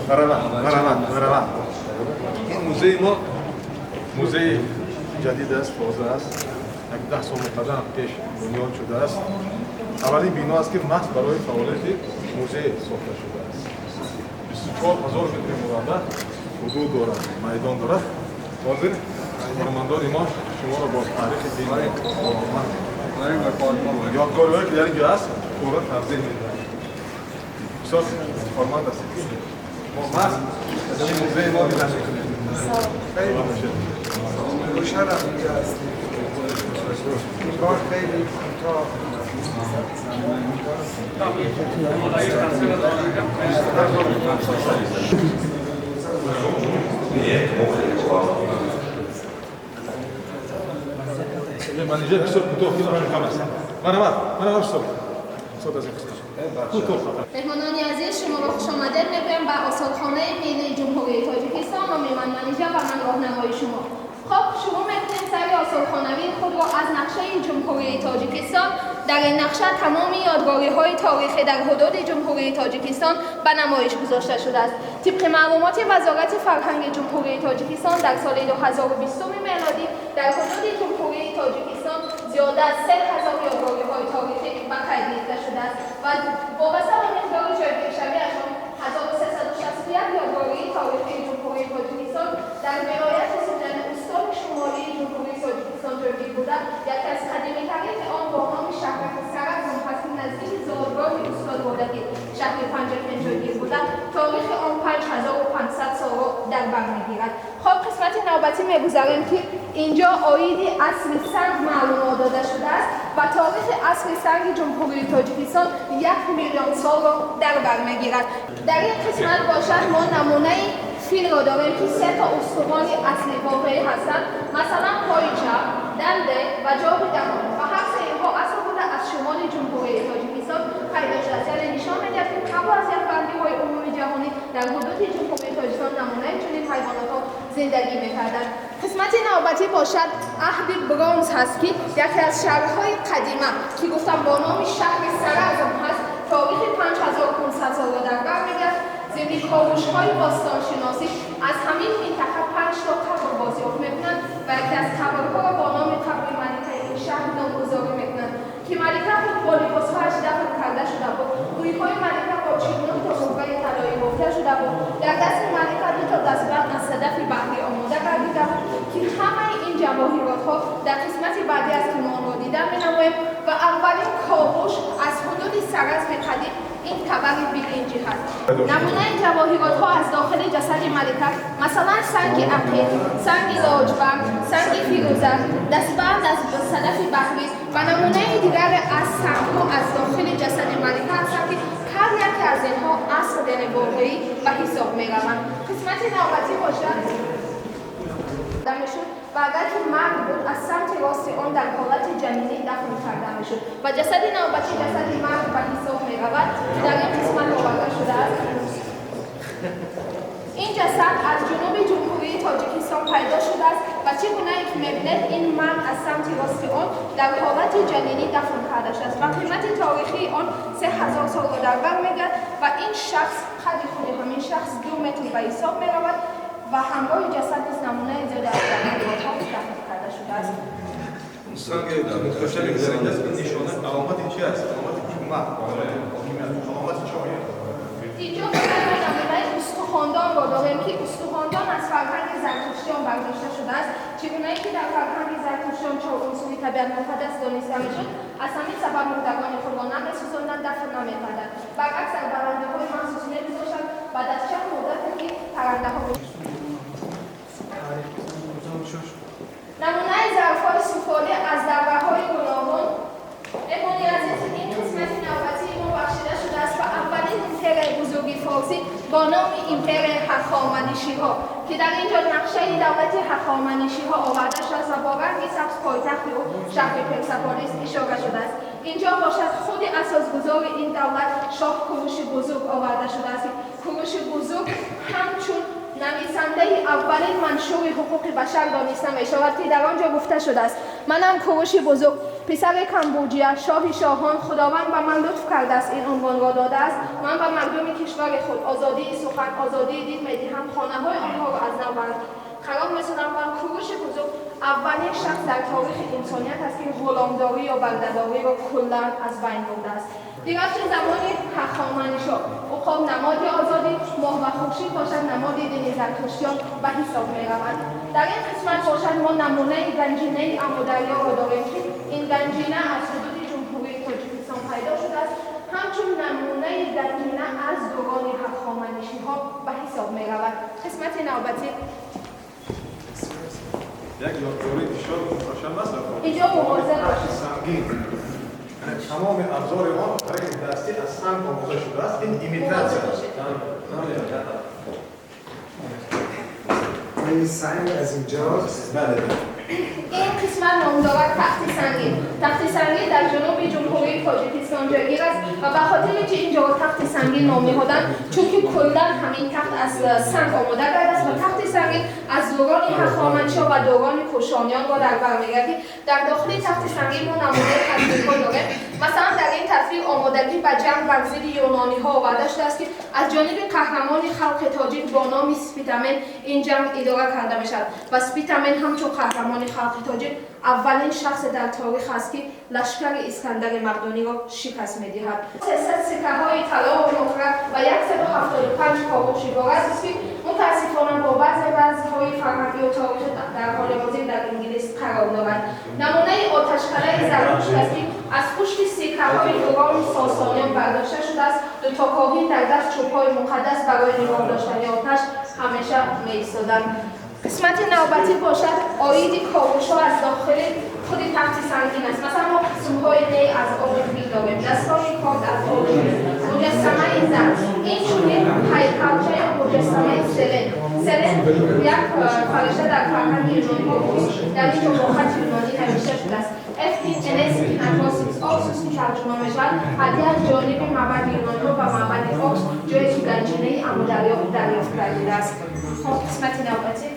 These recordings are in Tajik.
Марҳамат, марҳамат, марҳамат. Ин музеи мо музеи ҷадид аст, тоза аст. Як 10 сол муқаддам пеш бунёд шудааст. Аввалин бино аст, ки маҳз барои фаъолияти музей сохта шудааст. 24 000 метри мураббаъ ҳудуд дорад, майдон дорад. Ҳозир кормандони мо шуморо бо таърихи бино, ёдгориҳое, ки дар ин ҷо аст, пурра тавзеҳ медиҳанд. Бисёр ифтихорманд ҳастед, ки мо маҳз аз ин музеи мо дида мекунем. خوشحالم اینجا هستیم. این بار خیلی کوتاه. Манижа, бисёр кӯтоҳ, ки кам аст. Марҳамат, марҳамат, устод. Устод, аз ин қисмат кӯтоҳ. Меҳмонони азиз, шуморо хушомадед мегӯям ба Осорхонаи Миллии Ҷумҳурии Тоҷикистон. Номи ман Манижа ва ман роҳнамои шумо. Хоб, шурӯъ мекунем сайри осорхонавии худро аз нақшаи Ҷумҳурии Тоҷикистон. Дар ин нақша тамоми ёдгориҳои торихӣ дар ҳудуди Ҷумҳурии Тоҷикистон ба намоиш гузошта шудааст. Тибқи маълумоти Вазорати фарҳанги Ҷумҳурии Тоҷикистон, дар соли 2020 мелодӣ дар ҳудуди Ҷумҳурии Тоҷикистон зиёда аз 3000 ёдгориҳои торихӣ ба қайд гирифта шудааст ва вобаста ба миқдори ҷойгиршавиашон 1361 ёдгории торихии Ҷумҳурии Тоҷикистон дар вилояти Суғд, яъне устони шумолии Ҷумҳурии Тоҷикистон, ҷойгир буда, яке аз қадимитарини он бо номи шаҳраки Саразм ҳаст, ки наздики зодгоҳи устод Рӯдакӣ, шаҳри Панҷакент, ҷойгир буда, торихи он 5500 солро дар бар мегирад. Хоб, қисмати навбатӣ мегузарем, ки инҷо оиди асри санг маълумот дода шудааст ва торихи асри санги Ҷумҳурии Тоҷикистон 1 миллион солро дар бар мегирад. Дар ин қисмат бошад, мо намунаи филро дорем, ки се то устухони асли воқеӣ ҳастанд, масалан, пои чап, данде ва ҷоғи даҳон, ва ҳар се инҳо асл буда, аз шумоли Ҷумҳурии Тоҷикистон пайдо шудааст. Яъне нишон медиҳад, ки қабл аз яхбандиҳои умумии ҷаҳонӣ дар ҳудуди Ҷумҳурии Тоҷикистон намунаи чунин ҳайвонотҳо зиндагӣ мекарданд. Қисмати навбатӣ бошад, аҳди бронз ҳаст, ки яке аз шаҳрҳои қадима, ки гуфтам бо номи шаҳри Саразм ҳаст, торихи 5500 солро дар бар мегирад. Зимни ковушҳои бостоншиносӣ аз ҳамин минтақа панҷ то қабр бозёфт мекунанд ва яке аз қабрҳоро бо номи қабри маликаи ин шаҳр номгузорӣ мекунанд, ки малика худ бо либосҳояш дафн карда шуда буд. Мӯйҳои малика бо 49 то муҳраи талоӣ бофта шуда буд. Дар дасти малика ду то дастбанд аз садафи баҳрӣ омода гардида буд, ки ҳамаи ин ҷавоҳиротҳо дар қисмати баъдӣ аст, ки мо онро дида менамоем. Ва аввалин ковуш аз ҳудуди Саразми қадим ин табари биринҷӣ ҳаст. Намунаи ҷавоҳиротҳо аз дохили ҷасади малика, масалан, санги ақиқ, санги лоҷвард, санги фирӯза, дастбанд аз садафи баҳрӣ ва намунаи дигаре аз сангҳо аз дохили ҷасади малика ҳастанд, ки ҳар яке аз инҳо асл, яъне воқеӣ ба ҳисоб мераванд. Қисмати навбатӣ бошад, мешуд ва агар ки мард буд, аз самти рости он дар ҳолати ҷанинӣ дафн карда мешуд. Ва ҷасади навбатӣ ҷасади мард ба ҳисоб меравад, ки дар ин қисмат оварда шудааст. Ин ҷасад аз ҷунуби Ҷумҳурии Тоҷикистон пайдо шудааст ва чӣ гунае ки мебинед, ин мард аз самти рости он дар ҳолати ҷанинӣ дафн карда шудааст ва қимати торихии он 3000 солро дар бар мегирад. Ва ин шахс, қадди худи ҳамин шахс 2 метр ба ҳисоб меравад ва ҳамроҳи ҷасад низ намунаи зиёде аз ҷавоҳиротҳо дафн карда шудааст. Санги мухташаме, ки дар инҷаст, ин нишона, аломати чи аст? Аломати ҳукумат, ҳокимият, аломати чое? Инҷо мо намунаи устухондонро дорем, ки устухондон аз фарҳанги зартуштиён бардошта шудааст. Чӣ гунае ки дар фарҳанги зартуштиён чор унсури табиат муқаддас дониста мешуд, аз ҳамин сабаб мурдагони худро намесӯзонданд, дафн намекарданд, баръакс, дар барандаҳои махсус мегузоштанд. Баъд аз чанд муддате ки паррандаҳо намунаи зарфҳои суфолӣ аз давраҳои гуногун. Меҳмони азиз, ин қисмати навбатии мо бахшида шудааст ба аввалин империяи бузурги форсӣ бо номи империяи Ҳахоманишиҳо, ки дар ин ҷо нақшаи давлати Ҳахоманишиҳо оварда шудааст ва бо ранги сабз пойтахти ӯ, шаҳри Персеполис, ишора шудааст. Инҷо бошад, худи асосгузори ин давлат, шоҳ Куруши Бузург, оварда шудааст. Куруши Бузург ҳамчун нависандаи аввалин маншури ҳуқуқи башар дониста мешавад, ки дар он ҷо гуфта шудааст: Манам Куруши Бузург, писари Камбуҷия, шоҳи шоҳон. Худованд ба ман лутф кардааст, ин унвонро додааст. Ман ба мардуми кишвари худ озодии сухан, озодии дин медиҳам, хонаҳои онҳоро аз нав қарор месозам. Ва Куруши Бузург аввалин шахс дар таърихи инсоният аст, ки ғуломдорӣ ё бардадориро куллан аз байн бурдааст. Дигар чӣ, замони Ҳахоманишо уқоб намоди озодӣ, моҳ ва хуршид бошад намоди дини зартуштиён ба ҳисоб мераванд. Дар ин қисмат бошад мо намунаи ганҷинаи Амударёро дорем, ки ин ганҷина аз ҳудуди Ҷумҳурии Тоҷикистон пайдо шудааст, ҳамчун намунаи ганҷина аз дурани ҳахоманишиҳо ба ҳисоб меравад. Қисмати навбатӣ. Як ёдгори бисёр муҳташам аст. Инҷо мувозиб бошед. Сангин, тамоми абзори он тариқи дастӣ аз санг омода шудааст. Ин имитатсия. این سنگ از اینجاست. Бале. Ин қисмат ном дорад Тахти Сангин. Тахти Сангин дар ҷануби Ҷумҳурии Тоҷикистон ҷойгир аст ва ба хотири чи инҷоро Тахти Сангин ном ниҳоданд? Чунки куллан ҳамин тахт аз санг омода гардааст ва Тахти Сангин аз дурани Ҳахоманшо ва дурани Кушониёнро дар бар мегирад, ки дар дохили Тахти Сангин мо намунаи тасвирҳо дорем. Масалан, дар ин тасвир омодагӣ ба ҷанг бар зидди юнониҳо оварда шудааст, ки аз ҷониби қаҳрамони халқи тоҷик бо номи Спитамен ин ҷанг идора карда мешавад. Ва Спитамен ҳамчун қаҳрамони халқи тоҷик аввалин шахсе дар таърих аст, ки лашкари Искандари Мақдониро шикаст медиҳад. 300 сиккаҳои талову нуқра ва 175 ковуш иборат аст, ки мутаассифона бо баъзе вазъҳои фарҳангию таърихӣ дар ҳоли ҳозир дар Инглис қарор доранд. Намунаи оташкадаи Зардушт аст, ки аз пушти сиккаҳои дурони Сосониён бардошта шудааст. Дуто коҳин дар даст чӯбҳои муқаддас барои нигоҳ доштани оташ ҳамеша меистоданд. Қисмати навбатӣ бошад оиди ковушҳо аз дохили худи Тахти Сангин аст. Масалан, мо қисмҳои ней аз оби фил дорем, дастони корд аз оби фил, муҷассамаи зан, инчунин ҳайкалча ё муҷассамаи Селен. Селен як фаришта дар фарҳанги юнонҳо буд. Дар ин ҷо бо хати юнонӣ навишта шудааст «Фнс Оксус», ки тарҷума мешавад ҳадя аз ҷониби маъбади юнонҳо ба маъбади Окс, ҷое ки ганҷинаи Амударё дарёфт гардидааст. Хоб, қисмати навбатӣ.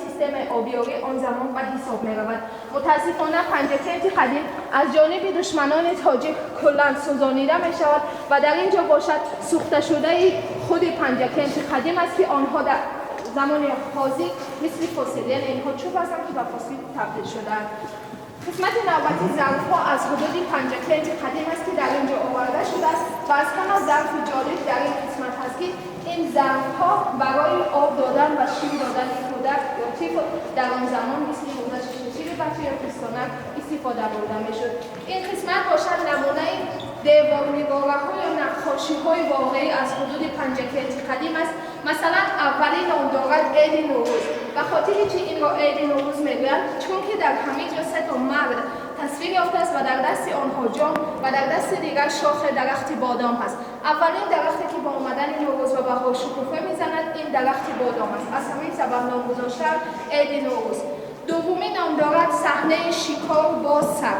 Системаи обиёрӣ он замон ба ҳисоб меравад. Мутаассифона, Панҷакенти қадим аз ҷониби душманони тоҷик куллан сӯзонида мешавад ва дар ин ҷо бошад сӯхташудаи худи Панҷакенти қадим аст, ки онҳо дар замони ҳозир мисли фосил, яъне инҳо чӯб ҳастанд, ки ба фосил табдил шудаанд. Қисмати навбатӣ зарфҳо аз ҳудуди Панҷакенти қадим аст, ки дар ин ҷо оварда шудааст. Ва аз ҳама зарфи ҷолиб дар ин қисмат ҳаст, ки ин зарфҳо барои об додан ва шир додани кӯдак ё тифл дар он замон мисли гузашти шири бача ё пистонак истифода бурда мешуд. Ин қисмат бошад намунаи деворнигораҳо ё наққошиҳои воқеӣ аз ҳудуди Панҷакенти қадим аст. Масалан, аввалин ном дорад Эди Нурӯз. Ба хотири чи инро Эди Нурӯз мегӯянд? Чунки дар ҳамин ҷо сето мард тасвир ёфтааст ва дар дасти онҳо ҷом ва дар дасти дигар шохи дарахти бодом ҳаст. Аввалин дарахте, ки бо омадани Нурӯз ва баҳор шукуфа мезанад, ин дарахти бодом аст. Аз ҳамин сабаб ном гузоштаанд Эди Нурӯз. Дуввумин ном дорад саҳнаи шикор бо саг.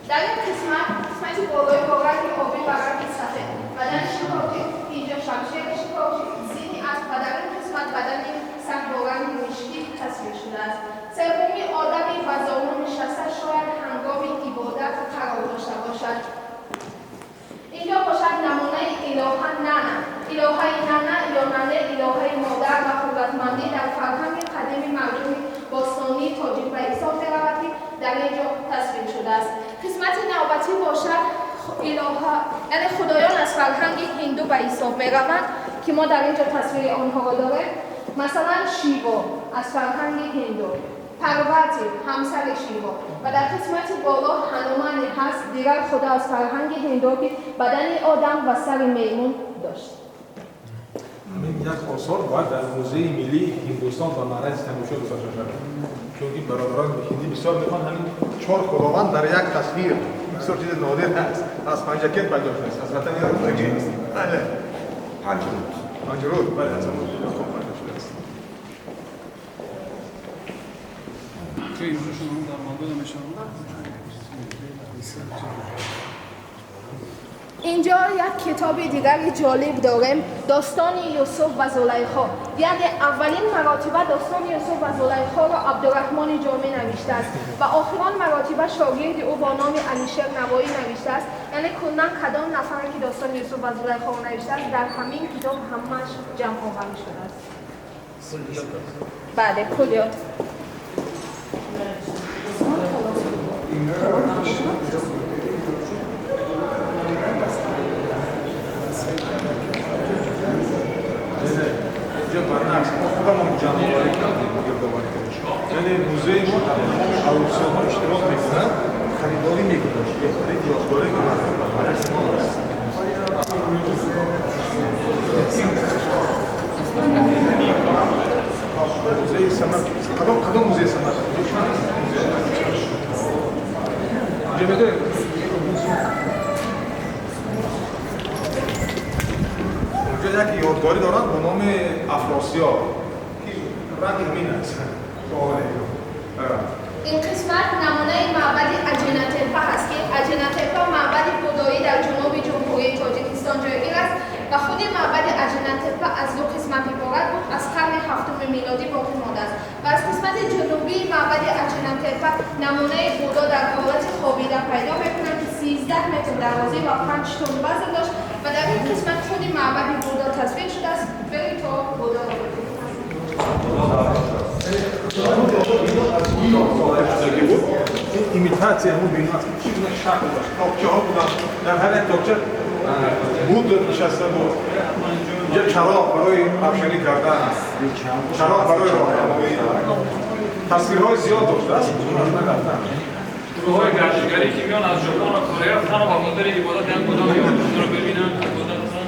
Дар ин қисмат, қисмати болои бо ранги обӣ ва ранги сафед бадани шикорчӣ, инҷо шамшери шикорчӣ, зини асп ва дар ин қисмат бадани саг бо ранги мушкӣ тасвир шудааст. Севуми одами ба зону нишаста, шояд ҳангоми ибодат қарор дошта бошад. Инҷо бошад намунаи илоҳа Нана. Илоҳаи Нана ё Нане илоҳаи модар ва қувватмандӣ дар фарҳанги қадими мардуми бостонии тоҷик ба ҳисоб меравад, ки дар ин ҷо тасвир шудааст. Қисмати навбатӣ бошад илоҳа, яъне худоён аз фарҳанги ҳинду ба ҳисоб мераванд, ки мо дар ин ҷо тасвири онҳоро дорем. Масалан, Шиво аз фарҳанги ҳинду, Парвати ҳамсари Шиво ва дар қисмати боло Ҳанумане ҳаст, дигар худо аз фарҳанги ҳинду, ки бадани одам ва сари маймун дошт. Ҳамин як осор бояд дар Музеи миллии Ҳиндустон ба маърази тамошо гузошта шавад, чунки бародарони ҳиндӣ бисёр мехоҳанд. Ҳамин чор худованд дар як тасвир бисёр чизи нодир аст. Аз Панҷакент пайдо шудааст, аз ватани тоҷик. Бале, Панҷруд. Панҷруд, бале, аз ҳамон пайдо шудааст. Инҷо як китоби дигари ҷолиб дорем, достони Юсуф ва Зулайхо. Яъне аввалин маротиба достони Юсуф ва Зулайхоро Абдурраҳмони Ҷомӣ навиштааст ва охирон маротиба шогирди ӯ бо номи Алишер Навоӣ навиштааст. Яъне куллан кадом нафаре ки достони Юсуф ва Зулайхоро навиштааст, дар ҳамин китоб ҳамааш ҷамъоварӣ шудааст. Бале, куллиёт. Инҷо баръакс, мо худамон ҷамъоварӣ кардем, гирдоварӣ кардем. Яъне музеи мо дар тамоми ауксионҳо иштирок мекунад, харидорӣ мекунад, беҳтарин ёдгорӣ ки мардум ба даст аст. Музеи Самарқанд, кадом музеи Самарқанд? Инҷо медонед, онҷо як ёдгорӣ доранд ба номи Афросиёб, ки ранги ҳамин аст. Ин қисмат намунаи маъбади Аҷинатепа ҳаст, ки Аҷинатепа маъбади будоӣ дар ҷануби Ҷумҳурии Тоҷикистон ҷойгир аст ва худи маъбади Аҷинатепа аз ду қисмат иборат буд, аз қарни ҳафтуми милодӣ боқӣ мондааст ва аз қисмати ҷанубии маъбади Аҷинатепа намунаи Будо дар ҳолати хобида пайдо мекунанд, ки 13 метр дарозӣ ва 5 тон вазн дошт ва дар ин қисмат худи маъбади Будо тасвир шудааст. بریم تا Будо ро бибинем. Ин имитатсия ҳамун бино аст, ки чӣ гуна шакл дошт, токчаҳо буданд, дар ҳар як токча буд нишаста буд. Инҷо чароғ барои равшанӣ кардан, чароғ барои роҳнамоӣ, тасвирҳои зиёд доштааст. Гурӯҳҳои гардишгарӣ ки меоянд аз Ҷопон ва Корея танҳо ба хотири ибодат як Будо меоянд, онро бибинанд, ибодат кунанд.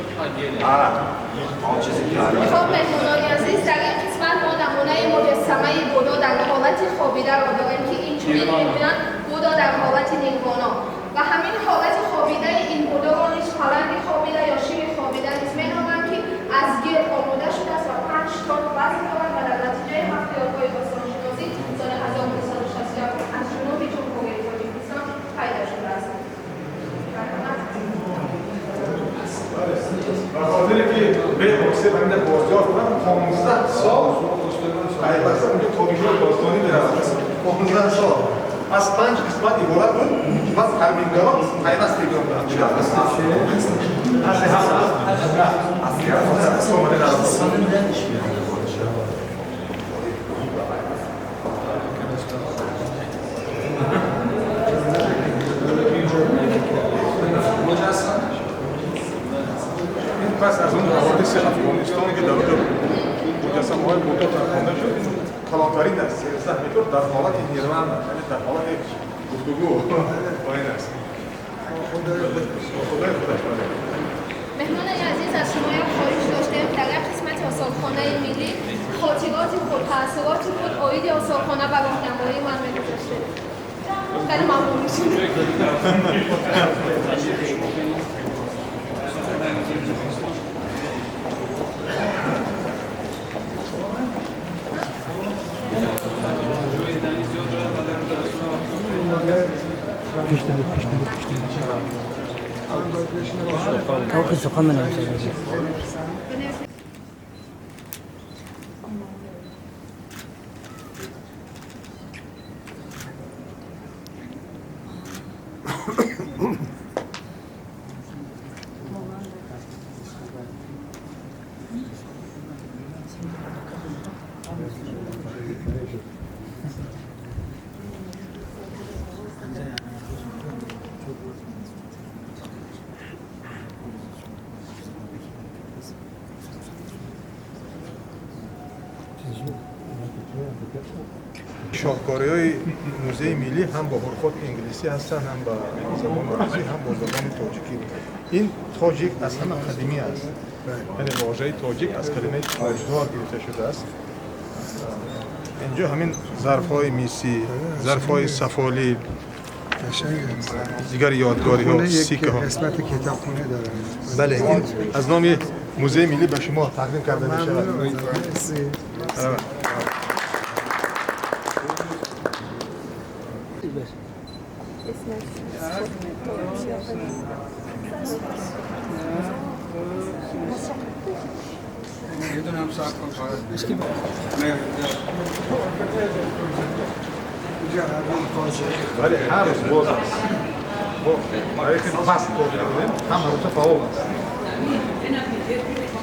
Хоб, меҳмонони азиз, дар ин қисмат мо намунаи муҷассамаи Будо дар ҳолати хобидаро дорем, ки инчунин мегӯянд Будо дар ҳолати нирвона ва ҳамин ҳолати хобидаи ин Будоро низ паланги хобида ё шири хобида низ меноманд, ки аз гил омода шудааст ва 5 тон вазн дорад ва дар натиҷаи ҳафтиётҳои бостоншиносӣ соли 1961 аз ҷануби Ҷумҳурии Тоҷикистон пайдо шудааст. Ба хотире ки беҳосил ҳамина бозёфт кунам, 15 сол пайваста унҷо тобишҳои бостонӣ меравад. 15 сол аз 5 қисмат иборат буд, баъд тармимгарон пайваст мекарданд. Пас аз он ҳодиси Афғонистоне ки дар онҷо муҷассамаҳои Будо тархонда шуд, калонтарин аст, 13 метр, дар ҳолати нирвана, яъне дар ҳолати гуфтугӯ поин аст. Худои худаш. Меҳмонони азиз, аз шумо як хоҳиш доштем, дар як қисмати осорхонаи миллӣ хотироти худ, таъсуроти худ оиди осорхона ба роҳнамоии ман мегузоштед. Хеле мамнун мешудем. Шоҳкориҳои музеи миллӣ ҳам бо ҳурфоти инглисӣ ҳастанд, ҳам ба забони русӣ, ҳам бо забони тоҷикӣ. Ин тоҷик аз ҳама қадимӣ аст, яъне вожаи тоҷик аз калимаи тоҷдор гирифта шудааст. Инҷо ҳамин зарфҳои мисӣ, зарфҳои сафолӣ, дигар ёдгориҳо, сикаҳо. قسمت کتابخونه دارن. бале, ин аз номи музеи миллӣ ба шумо тақдим карда мешавад. Як, ду, се. Як, ду, се. یه دونه هم صبر کن فقط. نه، اینجا هر روز بازه. Вале ҳар рӯз боз аст. Мо тариқи паст кор мекунем, ҳама рӯза фаъол аст.